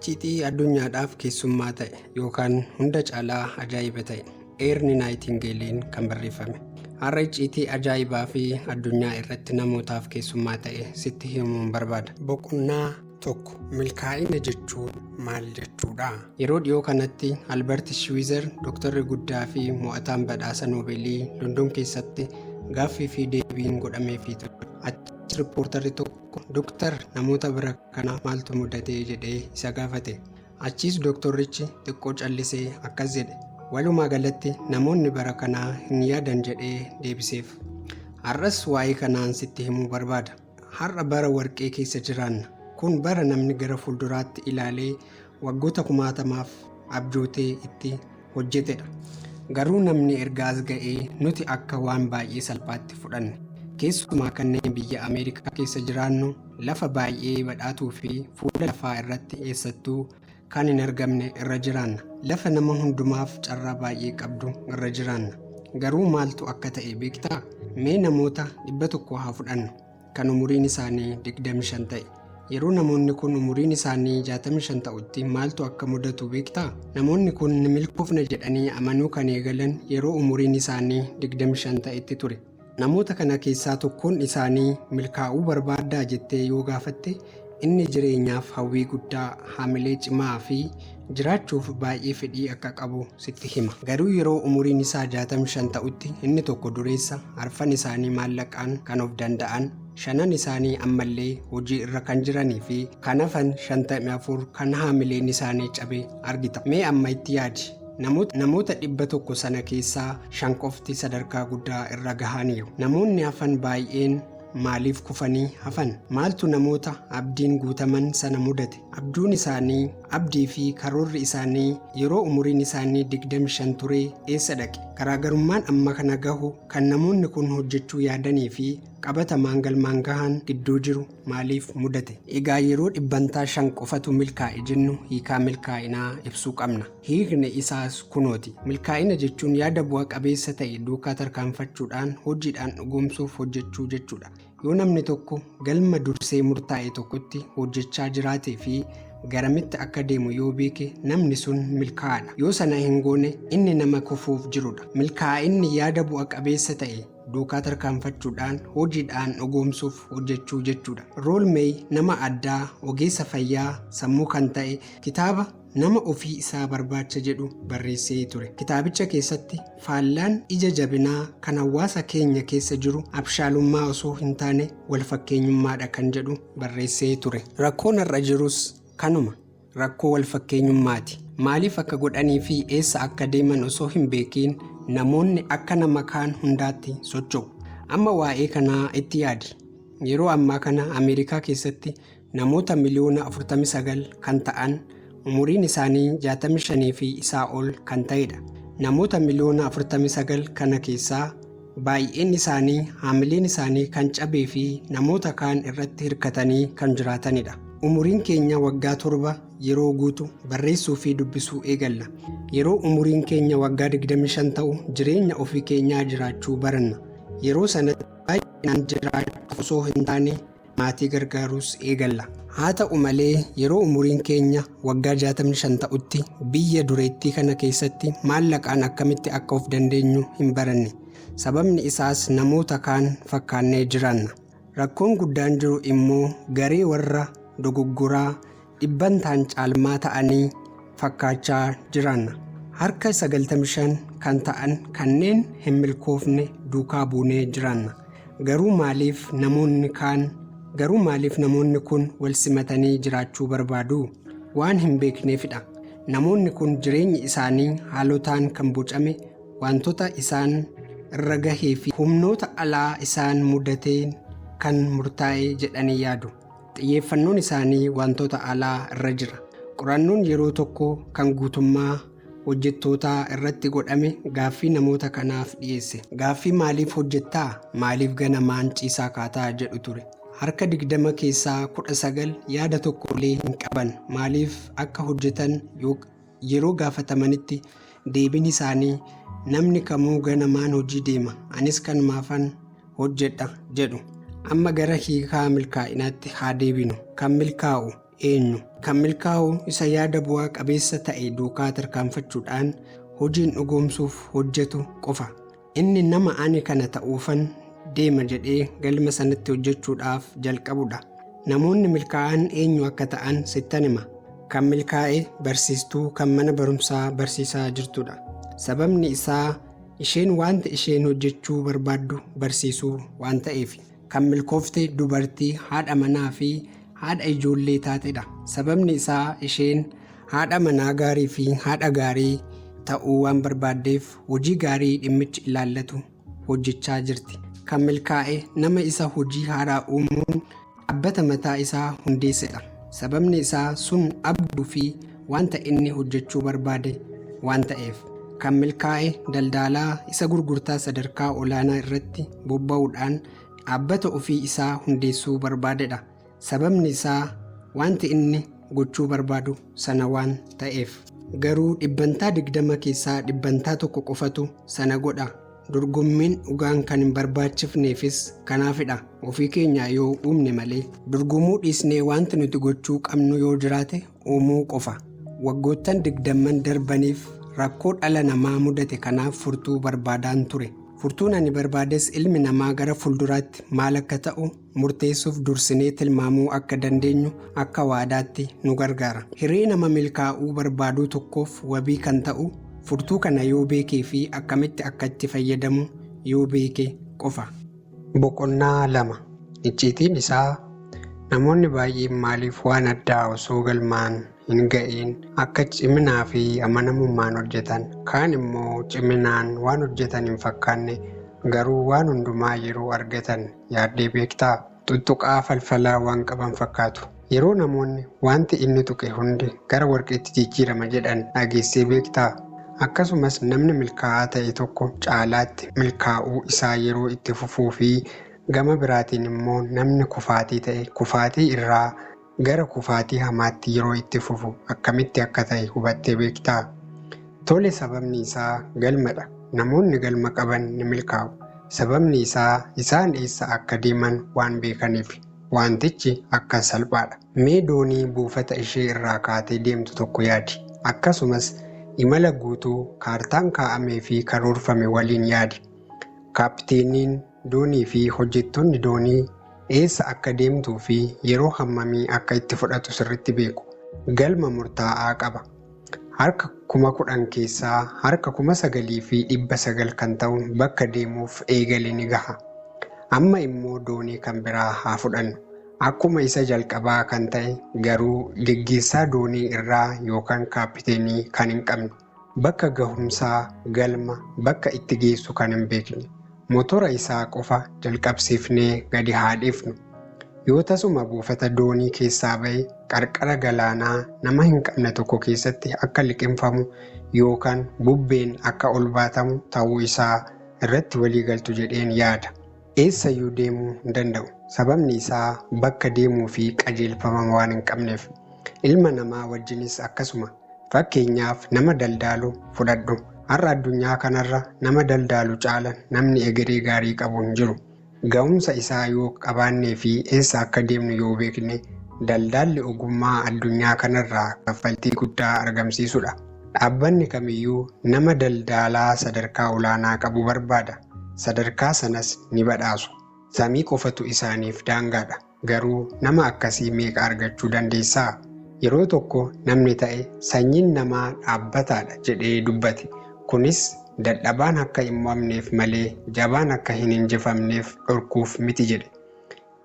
Icciitii addunyaadhaaf keessummaa ta'e yookaan hunda caalaa ajaa'iba ta'e Eerni Naayitingeeliin kan barreeffame. Har'a icciitii ajaa'ibaa fi addunyaa irratti namootaaf keessummaa ta'e sitti himuun barbaada. Boqonnaa 1, Milkaa'ina jechuun maal jechuudha? Yeroo dhiyoo kanatti Albert Schweitzer, doktarri guddaa fi mo'ataan badhaasa Noobeelii London keessatti gaaffii fi deebiin godhameefii ture. Achis rippoortarri tokko, Doktar, namoota bara kanaa maaltu mudate jedhee isa gaafate. Achiis doktorrichi xiqqoo callisee akkas jedhe, Walumaa galatti namoonni bara kanaa hin yaadan jedhee deebiseef. Har'as waa'ee kanaan sitti himuu barbaada. Har'a bara warqee keessa jiraanna. Kun bara namni gara fuulduraatti ilaalee waggoota kumaatamaaf abjootee itti hojjetedha. Garuu namni erga as ga'ee nuti akka waan baay'ee salphaatti fudhanna. Keessumaa kanneen biyya Ameerikaa keessa jiraannu lafa baay'ee badhaatuu fi fuula lafaa irratti eessattuu kan hin argamne irra jiraanna. Lafa nama hundumaaf carraa baay'ee qabdu irra jiraanna. Garuu maaltu akka ta'e beektaa? Mee namoota 100 haa fudhannu kan umuriin isaanii 25 ta'e. Yeroo namoonni kun umuriin isaanii 65 ta'utti maaltu akka mudatu beektaa? Namoonni kun ni milkoofna jedhanii amanuu kan eegalan yeroo umuriin isaanii 25 ta'etti ture. Namoota kana keessaa tokkoon isaanii milkaa'uu barbaaddaa jettee yoo gaafatte, inni jireenyaaf hawwii guddaa, haamilee cimaa fi jiraachuuf baay'ee fedhii akka qabu sitti hima. Garuu yeroo umuriin isaa 65 ta'utti inni tokko dureessa, arfan isaanii maallaqaan kan of danda'an, shanan isaanii ammallee hojii irra kan jiranii fi kan hafan 54 kan haamileen isaanii cabe argita. Mee amma itti yaadi. Namoota 100 sana keessaa 5 qofti sadarkaa guddaa irra gahaniiru. Namoonni hafan baay'een maaliif kufanii hafan? Maaltu namoota abdiin guutaman sana mudate? Abjuun isaanii, abdii fi karoorri isaanii yeroo umuriin isaanii 25 ture eessa dhaqe? Garaagarummaan amma kana gahu kan namoonni kun hojjechuu yaadanii fi qabatamaan galmaan gahan gidduu jiru maaliif mudate? Egaa yeroo dhibbantaa 5 qofatu milkaa'e jennu hiikaa milkaa'inaa ibsuu qabna. Hiikni isaas kunooti. Milkaa'ina jechuun yaada bu'a qabeessa ta'e duukaa tarkaanfachuudhaan hojiidhaan dhugoomsuuf hojjechuu jechuudha. Yoo namni tokko galma dursee murtaa'e tokkotti hojjechaa jiraatee fi garamitti akka deemu yoo beeke namni sun milkaa'aadha. Yoo sana hin goone inni nama kufuuf jirudha. Milkaa'inni yaada bu'a qabeessa ta'e duukaa tarkaanfachuudhaan hojiidhaan dhugoomsuuf hojjechuu jechuudha. Rool Meey nama addaa ogeessa fayyaa sammuu kan ta'e kitaaba Nama ofii isaa barbaacha jedhu barreessee ture. Kitaabicha keessatti faallaan ija jabinaa kan hawaasa keenya keessa jiru abshaalummaa osoo hin taane wal fakkeenyummaadha kan jedhu barreessee ture. Rakkoon har'a jirus kanuma. Rakkoo wal fakkeenyummaati. Maaliif akka godhanii fi eessa akka deeman osoo hin beekiin namoonni akka nama kaan hundaatti socho'u. Amma waa'ee kanaa itti yaadi. Yeroo ammaa kana Ameerikaa keessatti namoota miliyoona 49 kan ta'an umuriin isaanii 65 fi isaa ol kan ta'edha. Namoota miliyoona 49 kana keessaa baay'een isaanii haamileen isaanii kan cabee fi namoota kaan irratti hirkatanii kan jiraatanidha. Umuriin keenya waggaa 7 yeroo guutu barreessuu fi dubbisuu eegalla. Yeroo umuriin keenya waggaa 25 ta'u jireenya ofii keenyaa jiraachuu baranna. Yeroo sanatti baay'inaan jiraachuu osoo hin taane maatii gargaaruus eegalla. Haa ta'u malee yeroo umuriin keenya waggaa 65 ta'utti biyya dureettii kana keessatti maallaqaan akkamitti akka of dandeenyu hin baranne. Sababni isaas namoota kaan fakkaannee jiraanna. Rakkoon guddaan jiru immoo garee warra dogoggoraa dhibbantaan caalmaa ta'anii fakkaachaa jiraanna. Harka 95 kan ta'an kanneen hin milkoofne duukaa buunee jiraanna. Garuu maaliif namoonni kaan Garuu maaliif namoonni kun wal simatanii jiraachuu barbaadu? Waan hin beekneefidha. Namoonni kun jireenyi isaanii haalotaan kan bocame waantota isaan irra gahee fi humnoota alaa isaan mudateen kan murtaa'e jedhanii yaadu. Xiyyeeffannoon isaanii waantota alaa irra jira. Qorannoon yeroo tokko kan guutummaa hojjettootaa irratti godhame gaaffii namoota kanaaf dhiyeesse. Gaaffii maaliif hojjettaa? Maaliif ganamaan ciisaa kaataa? jedhu ture. Harka 20 keessaa 19 yaada tokko illee hin qaban. Maaliif akka hojjetan yeroo gaafatamanitti deebiin isaanii namni kamuu ganamaan hojii deema, anis kanumaafan hojjedha jedhu. Amma gara hiikaa milkaa'inaatti haa deebinu. Kan milkaa'u. eenyu? Kan milkaa'u isa yaada bu'aa qabeessa ta'e duukaa tarkaanfachuudhaan hojiin dhugoomsuuf hojjetu qofa. Inni nama ani kana ta'uufan deema jedhee galma sanatti hojjechuudhaaf jalqabudha. Namoonni milkaa'an eenyu akka ta'an sittan hima. Kan milkaa'e barsiistuu kan mana barumsaa barsiisaa jirtudha. Sababni isaa isheen wanta isheen hojjechuu barbaaddu barsiisuu waan ta'eef. Kan milkoofte dubartii haadha manaa fi haadha ijoollee taatedha. Sababni isaa isheen haadha manaa gaarii fi haadha gaarii ta'uu waan barbaaddeef hojii gaarii dhimmichi ilaallatu hojjechaa jirti. Kan milkaa'e nama isa hojii haaraa uumuun dhaabbata mataa isaa hundeessedha. Sababni isaa sun abduu fi wanta inni hojjechuu barbaade waan ta'eef. Kan milkaa'e daldalaa isa gurgurtaa sadarkaa olaanaa irratti bobba'uudhaan dhaabbata ofii isaa hundeessuu barbaadedha. Sababni isaa wanti inni gochuu barbaadu sana waan ta'eef. Garuu 20% keessaa 1% qofatu sana godha. Dorgommiin dhugaan kan hin barbaachifneefis kanaafidha. Ofii keenya yoo uumne malee. Dorgomuu dhiisnee wanti nuti gochuu qabnu yoo jiraate uumuu qofa. Waggoottan 20 darbaniif rakkoo dhala namaa mudate kanaaf furtuu barbaadaan ture. Furtuun ani barbaades ilmi namaa gara fuulduraatti maal akka ta'u murteessuuf dursinee tilmaamuu akka dandeenyu akka waadaatti nu gargaara. Hiree nama milkaa'uu barbaaduu tokkoof wabii kan ta'u furtuu kana yoo beekee fi akkamitti akka itti fayyadamu yoo beeke qofa. Boqonnaa 2. Icciitiin isaa namoonni baay'een maaliif waan addaa osoo galmaan hin ga'iin akka ciminaa fi amanamummaan hojjetan, kaan immoo ciminaan waan hojjetan hin fakkaanne garuu waan hundumaa yeroo argatan yaaddee beektaa? Tuttuqaa falfalaa waan qaban fakkaatu. Yeroo namoonni wanti inni tuqe hundi gara warqeetti jijjiirama jedhan dhageessee beektaa? Akkasumas namni milkaa'aa ta'e tokko caalaatti milkaa'uu isaa yeroo itti fufuu fi gama biraatiin immoo namni kufaatii ta'e kufaatii irraa gara kufaatii hamaatti yeroo itti fufu akkamitti akka ta'e hubattee beektaa? Tole, sababni isaa galmadha. Namoonni galma qaban ni milkaa'u. Sababni isaa isaan eessa akka deeman waan beekaniif. Wantichi akka salphaadha. Mee doonii buufata ishee irraa kaatee deemtu tokko yaadi. Akkasumas imala guutuu kaartaan kaa'amee fi karoorfame waliin yaadi. Kaapiteeniin doonii fi hojjettoonni doonii eessa akka deemtuu fi yeroo hammamii akka itti fudhatu sirriitti beeku. Galma murtaa'aa qaba. Harka 10,000 keessaa harka 9,900 kan ta'u bakka deemuuf eegale ni gaha. Amma immoo doonii kan biraa haa fudhannu. Akkuma isa jalqabaa kan ta'e garuu geggeessaa doonii irraa yookaan kaapiteenii kan hin qabne, bakka gahumsaa galma bakka itti geessu kan hin beekne, motora isaa qofa jalqabsiifnee gadi haa dhiifnu. Yoo tasuma buufata doonii keessaa ba'e qarqara galaanaa nama hin qabne tokko keessatti akka liqimfamu yookaan bubbeen akka ol baatamu ta'uu isaa irratti waliigaltu jedheen yaada. Eessayyuu deemuu hin danda'u. Sababni isaa bakka deemuu fi qajeelfama waan hin qabneef. Ilma namaa wajjinis akkasuma. Fakkeenyaaf nama daldaalu fudhadhu. Har'a addunyaa kanarra nama daldaalu caala namni egeree gaarii qabu hin jiru. Ga'umsa isaa yoo qabaannee fi eessa akka deemnu yoo beekne, daldaalli ogummaa addunyaa kanarraa kaffaltii guddaa argamsiisudha. Dhaabbanni kamiyyuu nama daldalaa sadarkaa olaanaa qabu barbaada. Sadarkaa sanas ni badhaasu. Samii qofatu isaaniif daangaadha. Garuu nama akkasii meeqa argachuu dandeessaa? Yeroo tokko namni ta'e sanyiin namaa dhaabbataadha jedhee dubbate. Kunis dadhabaan akka hin mo'amneef malee jabaan akka hin injifamneef dhorkuuf miti jedhe.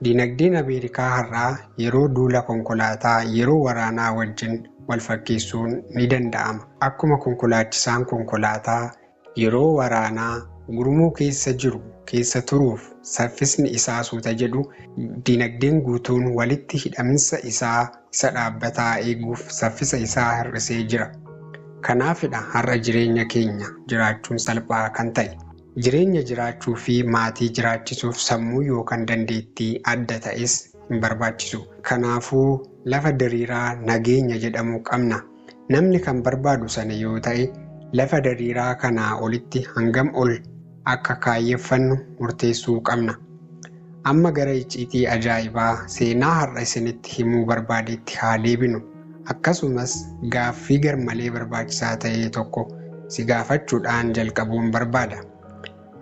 Dinagdeen Ameerikaa har'aa yeroo duula konkolaataa yeroo waraanaa wajjin wal fakkeessuun ni danda'ama. Akkuma konkolaachisaan konkolaataa yeroo waraanaa gurmuu keessa jiru keessa turuuf saffisni isaa suuta jedhu, dinagdeen guutuun walitti hidhaminsa isaa isa dhaabbataa eeguuf saffisa isaa hir'isee jira. Kanaafidha har'a jireenya keenya jiraachuun salphaa kan ta'e. Jireenya jiraachuu fi maatii jiraachisuuf sammuu yookaan dandeettii adda ta'es hin barbaachisu. Kanaafuu lafa diriiraa nageenya jedhamu qabna. Namni kan barbaadu sana yoo ta'e lafa diriiraa kanaa olitti hangam ol akka kaayyeffannu murteessuu qabna. Amma gara icciitii ajaa'ibaa seenaa har'a isinitti himuu barbaadetti haa deebinu. Akkasumas gaaffii garmalee barbaachisaa ta'e tokko si gaafachuudhaan jalqabuun barbaada.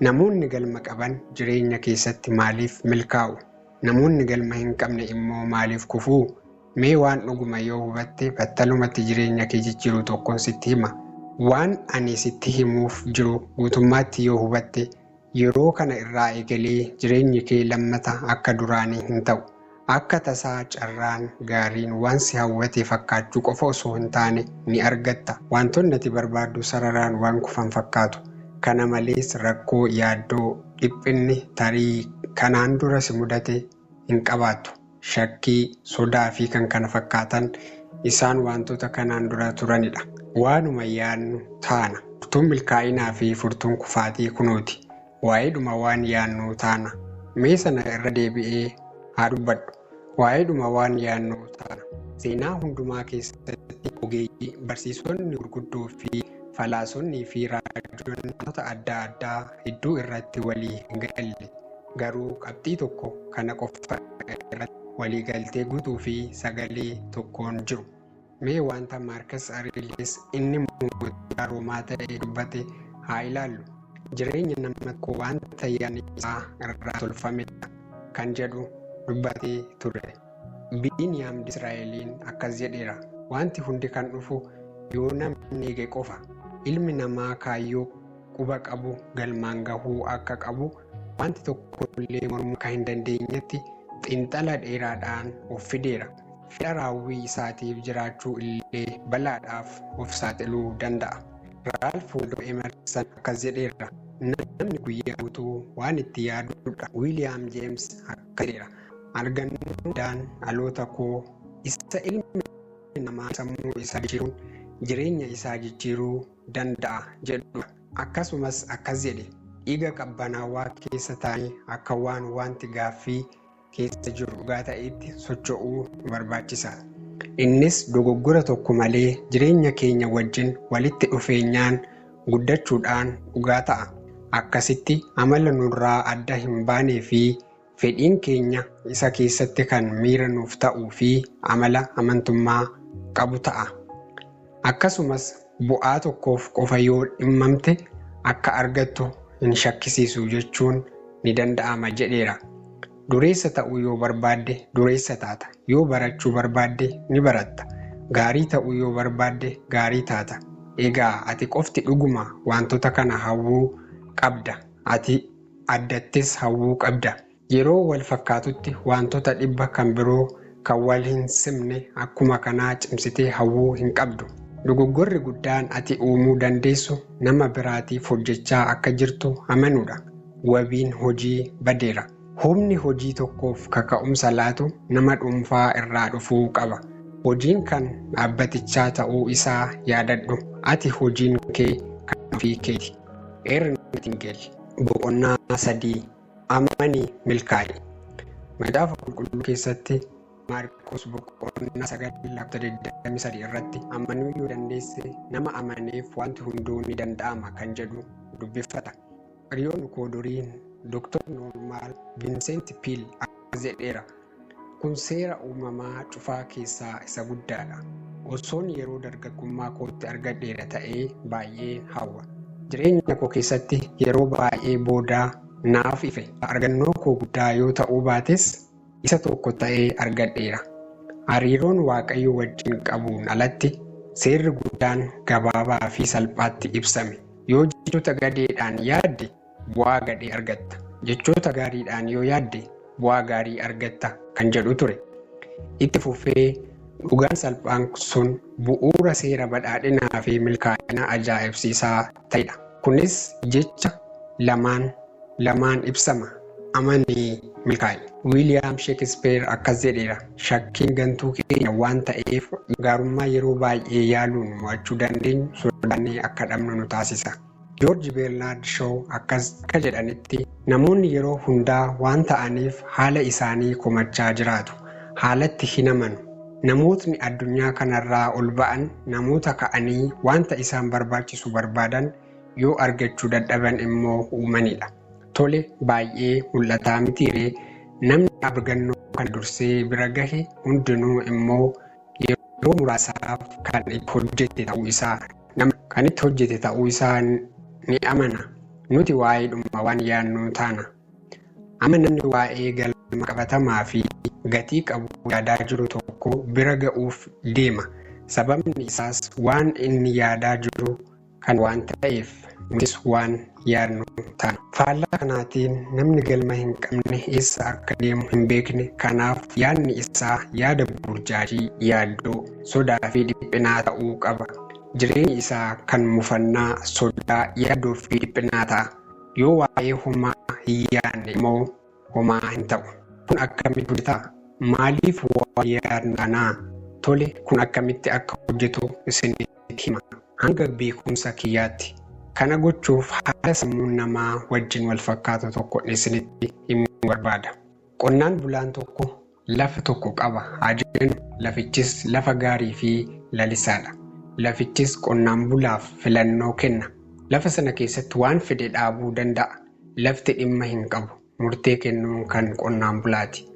Namoonni galma qaban jireenya keessatti maaliif milkaa'u? Namoonni galma hin qabne immoo maaliif kufuu? Mee waan dhuguma yoo hubatte battalumatti jireenya kee jijjiiru tokkoon sitti hima. Waan ani sitti himuuf jiru guutummaatti yoo hubatte yeroo kana irraa eegalee jireenyi kee lammata akka duraanii hin ta'u. Akka tasaa carraan gaariin waan si hawwate fakkaachuu qofa osoo hin taane ni argatta. Wantoonni ati barbaaddu sararaan waan kufan fakkaatu. Kana malees rakkoo, yaaddoo, dhiphinni tarii kanaan dura si mudate hin qabaattu. Shakkii, sodaa fi kan kana fakkaatan isaan wantoota kanaan dura turanidha. Waanuma yaadnu taana. Furtuun milkaa'inaa fi furtuun kufaatii kunooti. Waa'eedhuma waan yaadnu taana. Mee sana irra deebi'ee haa dubbadhu. Waa'eedhuma waan yaadnu taana. Seenaa hundumaa keessatti ogeeyyii, barsiisonni gurguddoo fi falaasonnii fi raajonni wantoota adda addaa hedduu irratti walii hin galle. Garuu qabxii tokko kana qofa irratti waliigaltee guutuu fi sagalee tokkoon jiru. Mee wanta Maarkas Aurelius inni mootii Roomaa ta'e dubbate haa ilaallu. Jireenya nama tokko wanta yaadni isaa irraa tolfamedha kan jedhu dubbatee ture. Biiniyaam Israa'eliin akkas jedheera. Wanti hundi kan dhufu yoo namni eege qofa. Ilmi namaa kaayyoo quba qabu galmaan gahuu akka qabu wanti tokkollee mormuu akka hin dandeenyetti xiinxala dheeraadhaan of fideera. Fedha raawwii isaatiif jiraachuu illee balaadhaaf of saaxiluu danda'a. Raalf Waldo Emerson akkas jedheera. Namni guyyaa guutuu waan itti yaadudha. Wiiliyaam Jeems akkas jedheera. Argannoo guddaan dhaloota koo isa ilmi namaa sammuu isaa jijjiiruun jireenya isaa jijjiiruu danda'a jedhudha. Akkasumas akkas jedhe. Dhiiga qabbanaawaa keessa taa'ee akka waan wanti gaaffii keessa jiru dhugaa ta'etti socho'uu nu barbaachisa. Innis dogoggora tokko malee jireenya keenya wajjin walitti dhufeenyaan guddachuudhaan dhugaa ta'a. Akkasitti amala nurraa adda hin baanee fi fedhiin keenya isa keessatti kan miira nuuf ta'uu fi amala amantummaa qabu ta'a. Akkasumas bu'aa tokkoof qofa yoo dhimmamte akka argattu hin shakkisiisu jechuun ni danda'ama jedheera. Dureessa ta'uu yoo barbaadde dureessa taata. Yoo barachuu barbaadde ni baratta. Gaarii ta'uu yoo barbaadde gaarii taata. Egaa ati qofti dhuguma wantoota kana hawwuu qabda. Ati addattis hawwuu qabda. Yeroo wal fakkaatutti wantoota dhibba kan biroo kan wal hin simne akkuma kanaa cimsitee hawwuu hin qabdu. Dogoggorri guddaan ati uumuu dandeessu nama biraatiif hojjechaa akka jirtu amanuudha. Wabiin hojii badeera. Humni hojii tokkoof kaka'umsa laatu nama dhuunfaa irraa dhufuu qaba. Hojiin kan dhaabbatichaa ta'uu isaa yaadadhu. Ati hojiin kee kan ofii keeti. Eernitingeel boqonnaa 3 amanii milkaa'i. Macaafa qulqulluu keessatti Maarqos boqonnaa 9:23 irratti amanuu yoo dandeesse nama amaneef wanti hunduu ni danda'ama kan jedhu dubbifata. Hiriyoon koo duriin Dr. Noormaal Viinsent Piil akkas jedheera. Kun seera uumamaa cufaa keessaa isa guddaadha. Osoon yeroo dargaggummaa kootti argadheera ta'ee baay'ee hawwa. Jireenya koo keessatti yeroo baay'ee booda naaf ife. Argannoo koo guddaa yoo ta'uu baates isa tokko ta'ee argadheera. Hariiroon Waaqayyo wajjin qabuun alatti seerri guddaan gabaabaa fi salphaatti ibsame. Yoo jechoota gadeedhaan yaadde bu'aa gadhee argatta. Jechoota gaariidhaan yoo yaadde bu'aa gaarii argatta kan jedhu ture. Itti fufee dhugaan salphaan sun bu'uura seera badhaadhinaa fi milkaa'ina ajaa'ibsiisaa ta'edha. Kunis jecha lamaan lamaan ibsama. Amanii milkaa'i. Wiiliyaam Sheekispeer akkas jedheera. Shakkiin gantuu keenya waan ta'eef gaarummaa yeroo baay'ee yaaluun mo'achuu dandeenyu sodaannee akka dhabnu nu taasisa. Joorji Beernaard Shoo akkas akka jedhanitti namoonni yeroo hundaa waan ta'aniif haala isaanii komachaa jiraatu. Haalatti hin amanu. Namootni addunyaa kanarraa ol ba'an namoota ka'anii wanta isaan barbaachisu barbaadan yoo argachuu dadhaban immoo uumanidha. Tole baay'ee mul'ataa mitiiree Namni argannoo kana dursee bira gahe hundinuu immoo yeroo muraasaaf kan itti hojjete ta'uu isaa kan itti hojjete ta'uu isaa ni amana. Nuti waa'eedhuma waan yaadnu taana. Amma namni waa'ee galma qabatamaa fi gatii qabu yaadaa jiru tokko bira ga'uuf deema. Sababni isaas waan inni yaadaa jiru kan waan ta'eef nutis waan yaadnu taana. Faallaa kanaatiin namni galma hin qabne eessa akka deemu hin beekne, kanaaf yaadni isaa yaada burjaajii, yaaddoo, sodaa fi dhiphinaa ta'uu qaba. Jireenyi isaa kan mufannaa, sodaa, yaaddoo fi dhiphinaa ta'a. Yoo waa'ee homaa hin yaadne immoo homaa hin ta'u. Kun akkamitti hojjetaa? Maaliif waan yaadnu taanaa? Tole, kun akkamitti akka hojjetu isinitti hima. Hanga beekumsa kiyyaatti. Kana gochuuf haala sammuun namaa wajjin wal fakkaatu tokko isinitti himuu barbaada. Qonnaan bulaan tokko lafa tokko qaba haa jennu. Lafichis lafa gaarii fi lalisaadha. Lafichis qonnaan bulaaf filannoo kenna. Lafa sana keessatti waan fedhe dhaabuu danda'a. Lafti dhimma hin qabu. Murtee kennuun kan qonnaan bulaati.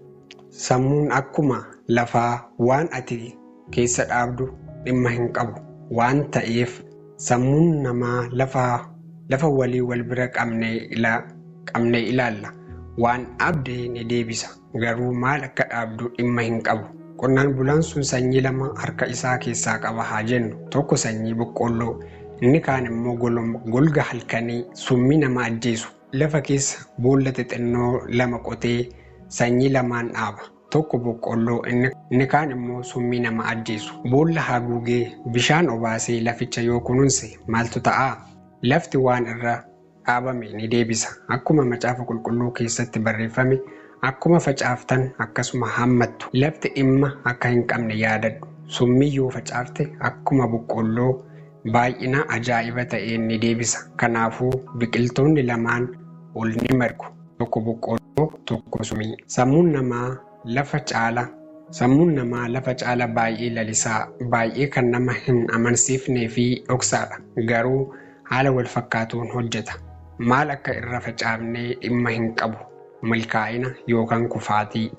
Sammuun akkuma lafaa waan ati keessa dhaabdu dhimma hin qabu waan ta'eef, sammuun namaa lafa walii wal bira qabnee ilaalla. Waan dhaabde ni deebisa. Garuu maal akka dhaabdu dhimma hin qabu. Qonnaan bulaan sun sanyii lama harka isaa keessaa qaba haa jennu. Tokko sanyii boqqoolloo, inni kaan immoo golga halkanii summii nama ajjeesu. Lafa keessa boolla xixinnoo lama qotee sanyii lamaan dhaaba. Tokko boqqoolloo, inni kaan immoo summii nama ajjeesu. Boolla haguugee bishaan obaasee laficha yoo kunuunse maaltu ta'aa? Lafti waan irra dhaabame ni deebisa. Akkuma Macaafa Qulqulluu keessatti barreeffame, akkuma facaaftan akkasuma haammattu. Lafti dhimma akka hin qabne yaadadhu. Summii yoo facaafte akkuma boqqoolloo baay'ina ajaa'iba ta'een ni deebisa. Kanaafuu biqiltoonni lamaan ol ni margu. Tokko boqqoolloo, tokko summii. Sammuun namaa lafa caala baay'ee lalisaa, baay'ee kan nama hin amansiifnee fi dhoksaadha. Garuu haala wal fakkaatuun hojjeta. Maal akka irra facaafnee dhimma hin qabu. Milkaa'ina yookaan kufaatii,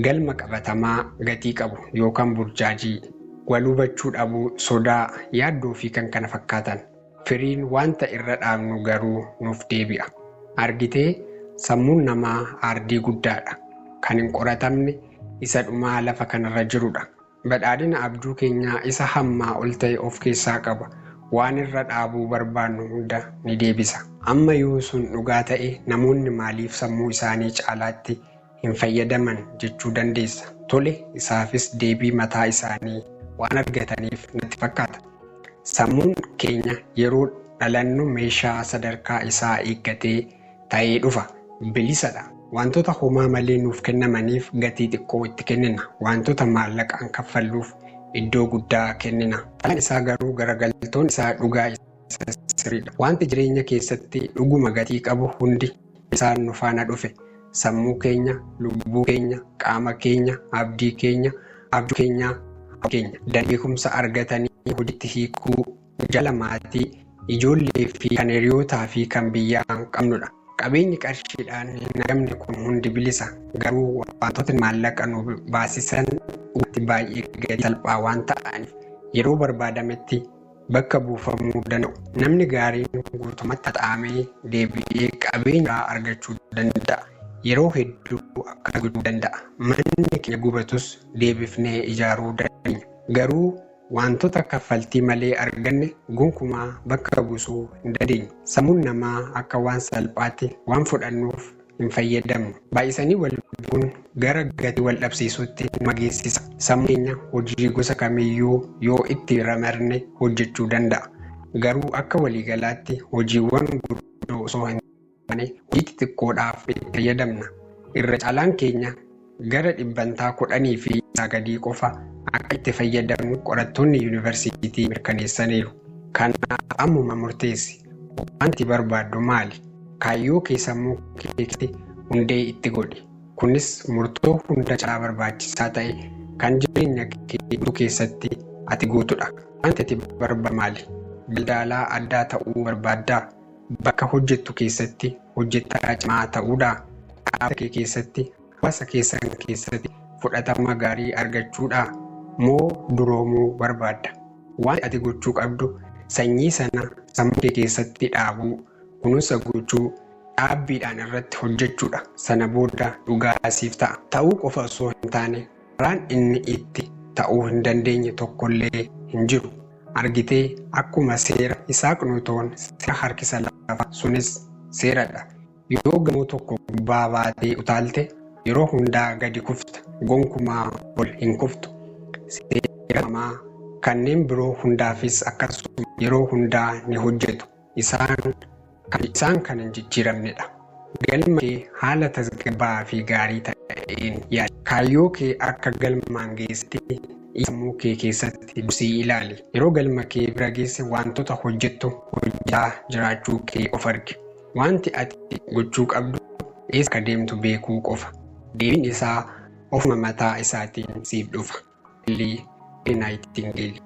galma qabatamaa gatii qabu yookaan burjaajii, wal hubachuu dhabuu, sodaa, yaaddoo fi kan kana fakkaatan. Firiin wanta irra dhaabnu garuu nuuf deebi'a. Argitee, sammuun namaa aardii guddaadha. Kan hin qoratamne isa dhumaa lafa kanarra jirudha. Badhaadhina abjuu keenyaa isa hammaa ol ta'e of keessaa qaba. Waan irra dhaabuu barbaannu hunda ni deebisa. Amma yoo sun dhugaa ta'e, namoonni maaliif sammuu isaanii caalaatti hin fayyadaman jechuu dandeessa. Tole, isaafis deebii mataa isaanii waan argataniif natti fakkaata. Sammuun keenya yeroo dhalannu meeshaa sadarkaa isaa eeggatee ta'ee dhufa. Bilisadha. Wantoota homaa malee nuuf kennamaniif gatii xiqqoo itti kennina. Wantoota maallaqaan kaffalluuf iddoo guddaa kennina. Falaan isaa garuu garagaltoon isaa dhugaa isa sirriidha. Wanti jireenya keessatti dhuguma gatii qabu hundi isaan nu faana dhufe. Sammuu keenya, lubbuu keenya, qaama keenya, abdii keenya, abjuu keenya, keenya. Beekumsa argatanii hojiitti hiikuu, jala maatii, ijoollee fi kan hiriyootaa fi kan biyyaa qabnudha. Qabeenyi qarshiidhaan hin argamne kun hundi bilisa. Garuu wantootni maallaqa nu baasisan dhugatti baay'ee gatii salphaa waan ta'aniif yeroo barbaadametti bakka buufamuu danda'u. Namni gaariin guutummaatti haxaa'amee deebi'ee qabeenya biraa argachuu danda'a. Yeroo hedduu akkana gochuu danda'a. Manni keenya gubatus deebifnee ijaaruu dandeenya. Garuu wantoota kaffaltii malee arganne gonkumaa bakka buusuu hin dandeenyu. Sammuun namaa akka waan salphaatti waan fudhannuuf hin fayyadamnu. Baay'isanii wal beekuun gara gatii wal dhabsiisuutti nama geessisa. Sammuun keenya hojii gosa kamiyyuu yoo itti ramarne hojjechuu danda'a. Garuu akka waliigalaatti hojiiwwan gurguddoo osoo hin taane hojii xixiqqoodhaaf itti fayyadamna. Irra caalaan keenya gara 10% fi isaa gadii qofa akka itti fayyadamnu qorattoonni yuunivarsiitii mirkaneessaniiru. Kanaaf ammuma murteessi. Wanti barbaaddu maali? Kaayyoo kee sammuu keessatti hundee itti godhi. Kunis murtoo hunda caalaa barbaachisaa ta'e kan jireenya kee guutuu keessatti ati gootudha. Wanti ati barbaaddu maali? Daldalaa addaa ta'uu barbaaddaa? Bakka hojjettu keessatti hojjetaa cimaa ta'uudhaa? Dhaabbata kee keessatti Hawaasa keessan keessatti fudhatama gaarii argachuudhaa moo duroomuu barbaadda? Wanti ati gochuu qabdu sanyii sana sammuu kee keessatti dhaabuu, kunuunsa gochuu, dhaabbiidhaan irratti hojjechuudha. Sana booda dhugaa siif ta'a. Ta'uu qofa osoo hin taane karaan inni itti ta'uu hin dandeenye tokkollee hin jiru. Argitee, akkuma seera Isaaq Nuutoon seera harkisa lafaa sunis seeradha. Yoo gamoo tokko gubbaa baatee utaalte yeroo hundaa gadi kufta, gonkumaa ol hin kuftu. Seera uumamaa kanneen biroo hundaafis akkasuma yeroo hundaa ni hojjetu. Isaan kan hin jijjiiramnedha. Galma kee haala tasgabbaa'aa fi gaarii ta'een yaadi. Kaayyoo kee akka galmaan geessetti sammuu kee keessatti dursii ilaali. Yeroo galma kee bira geesse wantoota hojjettu hojjetaa jiraachuu kee of argi. Wanti ati gochuu qabdu eessa akka deemtu beekuu qofa. Deebiin isaa ofuma mataa isaatiin siif dhufa. Nightingale.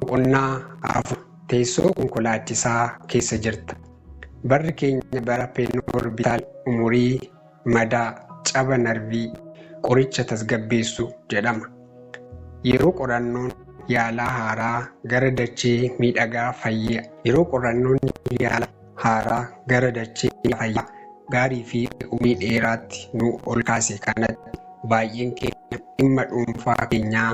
Boqonnaa 4. Teessoo konkolaachisaa keessa jirta. Barri keenya bara penoorbiitaal, umurii, madaa, caba narvii, qoricha tasgabbeessu jedhama. Yeroo qorannoon yaalaa haaraa gara dachee miidhagaa fayyaa Yeroo qorannoon yaalaa haaraa gara dachee fayyaa gaarii fi umurii dheeraatti nu ol kaase kanatti baay'een keenya dhimma dhuunfaa keenyaa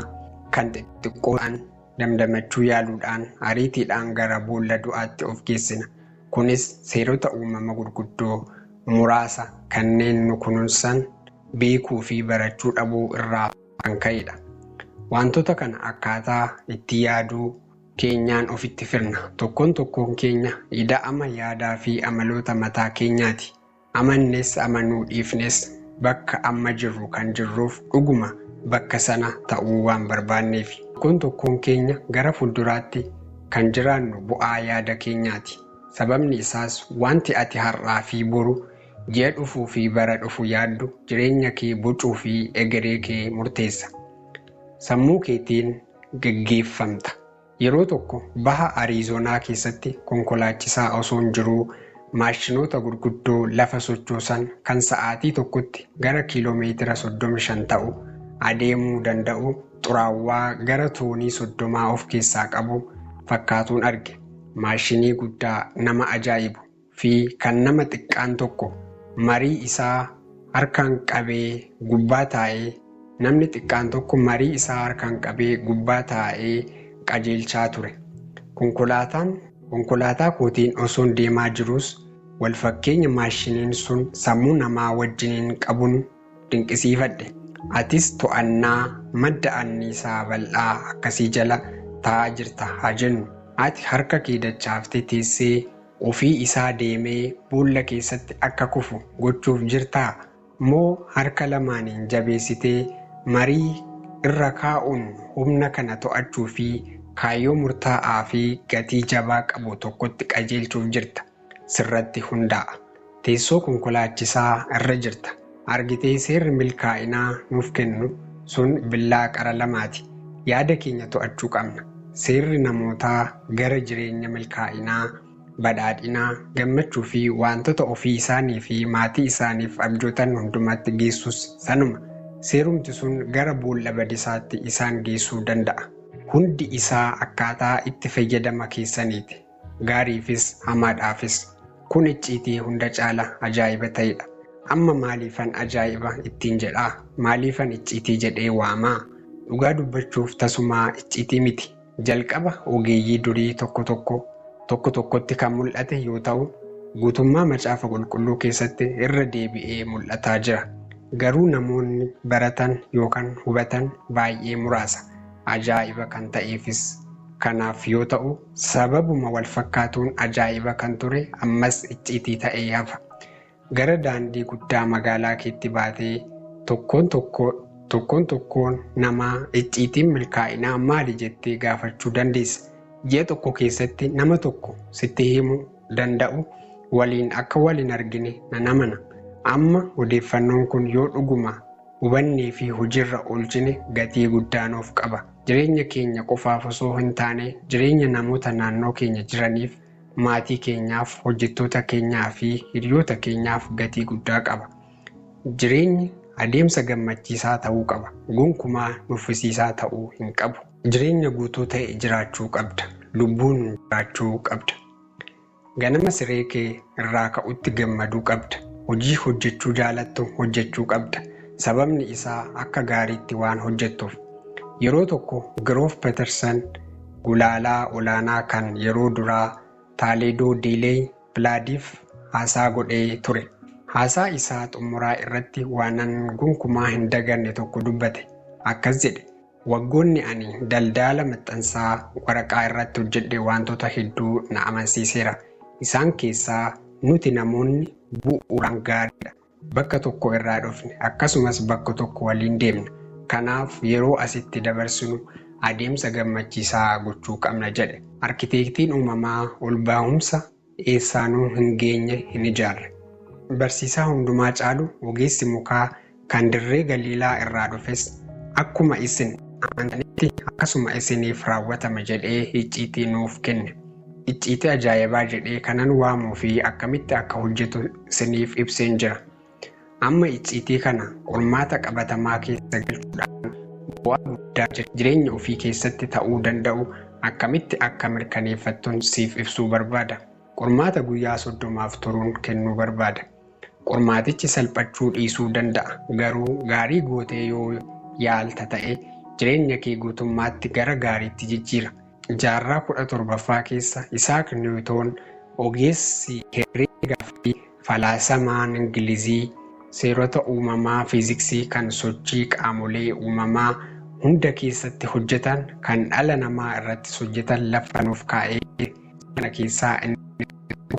kan xixiqqoo ta'an damdamachuu yaaluudhaan ariitiidhaan gara boolla du'aatti of geessina. Kunis seerota uumama gurguddoo muraasa kanneen nu kunuunsan beekuu fi barachuu dhabuu irraa kan ka'edha. Wantoota kana akkaataa itti yaaduu keenyaan ofitti firna. Tokkoon tokkoon keenya ida'ama yaadaa fi amaloota mataa keenyaati. Amannes amanuu dhiifnes bakka amma jirru kan jirruuf dhuguma bakka sana ta'uu waan barbaanneef. Tokkoon tokkoon keenya gara fuulduraatti kan jiraannu bu'aa yaada keenyaati. Sababni isaas wanti ati har'aa fi boru, ji'a dhufuu fi bara dhufu yaaddu jireenya kee bocuu fi egeree kee murteessa. Sammuu keetiin geggeeffamta. Yeroo tokko baha Ariizoonaa keessatti konkolaachisaa osoo hin jiruu maashinoota gurguddoo lafa sochoosan kan sa'aatii tokkotti gara kiiloomeetira 35 ta'u adeemuu danda'u xuraawaa gara toonii 30 of keessaa qabu fakkaatuun arge. Maashinii guddaa nama ajaa'ibu fi kan nama xiqqaan tokko marii isaa harkaan qabee gubbaa taa'ee namni xiqqaan tokko marii isaa harkaan qabee gubbaa taa'ee qajeelchaa ture. Konkolaataa kootiin osoon deemaa jiruus wal fakkeenya maashiniin sun sammuu namaa wajjiniin qabuun dinqisiifadhe. Atis to'annaa madda anniisaa bal'aa akkasii jala taa'aa jirta haa jennu. Ati harka kee dachaaftee teessee ofii isaa deemee boolla keessatti akka kufu gochuuf jirtaa? Moo harka lamaaniin jabeessitee marii irra kaa'uun humna kana to'achuu fi kaayyoo murtaa'aa fi gatii jabaa qabu tokkotti qajeelchuuf jirta? Sirratti hundaa'a. Teessoo konkolaachisaa irra jirta. Argitee, seerri milkaa'inaa nuuf kennu sun billaa qara lamaati. Yaada keenya to'achuu qabna. Seerri namootaa gara jireenya milkaa'inaa, badhaadhinaa, gammachuu fi wantoota ofii isaanii fi maatii isaaniif abjootan hundumatti geessus sanuma. Seerumti sun gara boolla badisaatti isaan geessuu danda'a. Hundi isaa akkaataa itti fayyadama keessaniiti. Gaariifis hamaadhaafis. Kun icciitii hunda caala ajaa'iba ta'edha. Amma maaliifan ajaa'iba ittiin jedhaa? Maaliifan icciitii jedhee waamaa? Dhugaa dubbachuuf tasumaa icciitii miti. Jalqaba ogeeyyii durii tokko tokko tokko tokkotti kan mul'ate yoo ta'u, guutummaa Macaafa Qulqulluu keessatti irra deebi'ee mul'ataa jira. Garuu namoonni baratan yookaan hubatan baay'ee muraasa. Ajaa'iba kan ta'eefis kanaaf yoo ta'u, sababuma wal fakkaatuun ajaa'iba kan ture ammas icciitii ta'ee hafa. Gara daandii guddaa magaalaa keetti baatee tokkoon tokkoon tokkoon namaa icciitiin milkaa'inaa maali jettee gaafachuu dandeessa. Ji'a tokko keessatti nama tokko sitti himuu danda'u waliin akka wal hin argine nan amana. Amma odeeffannoon kun yoo dhuguma hubannee fi hojiirra oolchine gatii guddaa nuuf qaba. Jireenya keenya qofaaf osoo hin taane jireenya namoota naannoo keenya jiraniif, maatii keenyaaf, hojjettoota keenyaa fi hiriyoota keenyaaf gatii guddaa qaba. Jireenyi Adeemsa gammachiisaa ta'uu qaba. Gonkumaa nuffisiisaa ta'uu hin qabu. Jireenya guutuu ta'e jiraachuu qabda. Lubbuun jiraachuu qabda. Ganama siree kee irraa ka'utti gammaduu qabda. Hojii hojjechuu jaalattu hojjechuu qabda. Sababni isaa akka gaariitti waan hojjettuuf. Yeroo tokko Giroof Peterson gulaalaa olaanaa kan yeroo duraa Taaleedoo Diilee Bilaadiif haasaa godhee ture. Haasaa isaa xumuraa irratti waanan gonkumaa hin daganne tokko dubbate. Akkas jedhe. Waggoonni ani daldala maxxansaa waraqaa irratti hojjedhe wantoota hedduu na amansiiseera. Isaan keessaa nuti namoonni bu'uuraan gaariidha. Bakka tokko irraa dhufne akkasumas bakka tokko waliin deemna. Kanaaf yeroo asitti dabarsinu adeemsa gammachiisaa gochuu qabna jedhe. Arkiteektiin uumamaa ol baahumsa eessaanuu hin geenye hin ijaarre. Barsiisaa hundumaa caalu ogeessi mukaa kan dirree Galiilaa irraa dhufes akkuma isin amantanitti akkasuma isiniif raawwatama jedhee icciitii nuuf kenne. Icciitii ajaa'ibaa jedhee kanan waamuu fi akkamitti akka hojjetu isiniif ibseen jira. Amma icciitii kana qormaata qabatamaa keessa galchuudhaan bu'aa guddaa jireenya ofii keessatti ta'uu danda'u akkamitti akka mirkaneeffattuun siif ibsuu barbaada. Qormaata guyyaa 30f turuun kennuu barbaada. Qormaatichi salphachuu dhiisuu danda'a. Garuu gaarii gootee yoo yaalta ta'e jireenya kee guutummaatti gara gaariitti jijjiira. Jaarraa 17ffaa keessa Isaak Niwutoon ogeessi herreegaa fi falaasamaan Ingilizii seerota uumamaa fiiziksii kan sochii qaamolee uumamaa hunda keessatti hojjetan kan dhala namaa irratti hojjetan lafa nuuf kaa'ee kana keessaa inni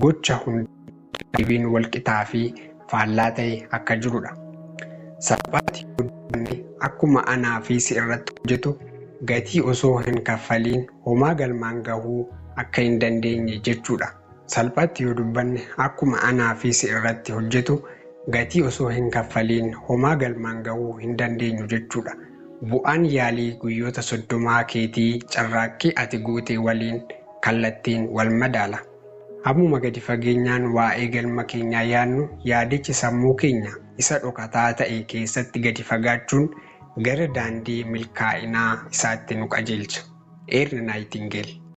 gocha hunda deebiin walqixaa fi faallaa ta'e akka jirudha. Salphaatti hojjanne akkuma anaa fi si irratti hojjetu gatii osoo hin kaffaliin homaa galmaan gahuu akka hin dandeenye jechuudha. Salphaatti yoo dubbanne akkuma anaa fi si irratti hojjetu gatii osoo hin kaffaliin homaa galmaan gahuu hin dandeenyu jechuudha. Bu'aan yaalii guyyoota 30 keetii carraaqqii ati goote waliin kallattiin wal madaala. Hammuma gadi fageenyaan waa'ee galma keenyaa yaadnu yaadichi sammuu keenya isa dhokataa ta'e keessatti gadi fagaachuun gara daandii milkaa'inaa isaatti nu qajeelcha. Eerni Naayitingeel.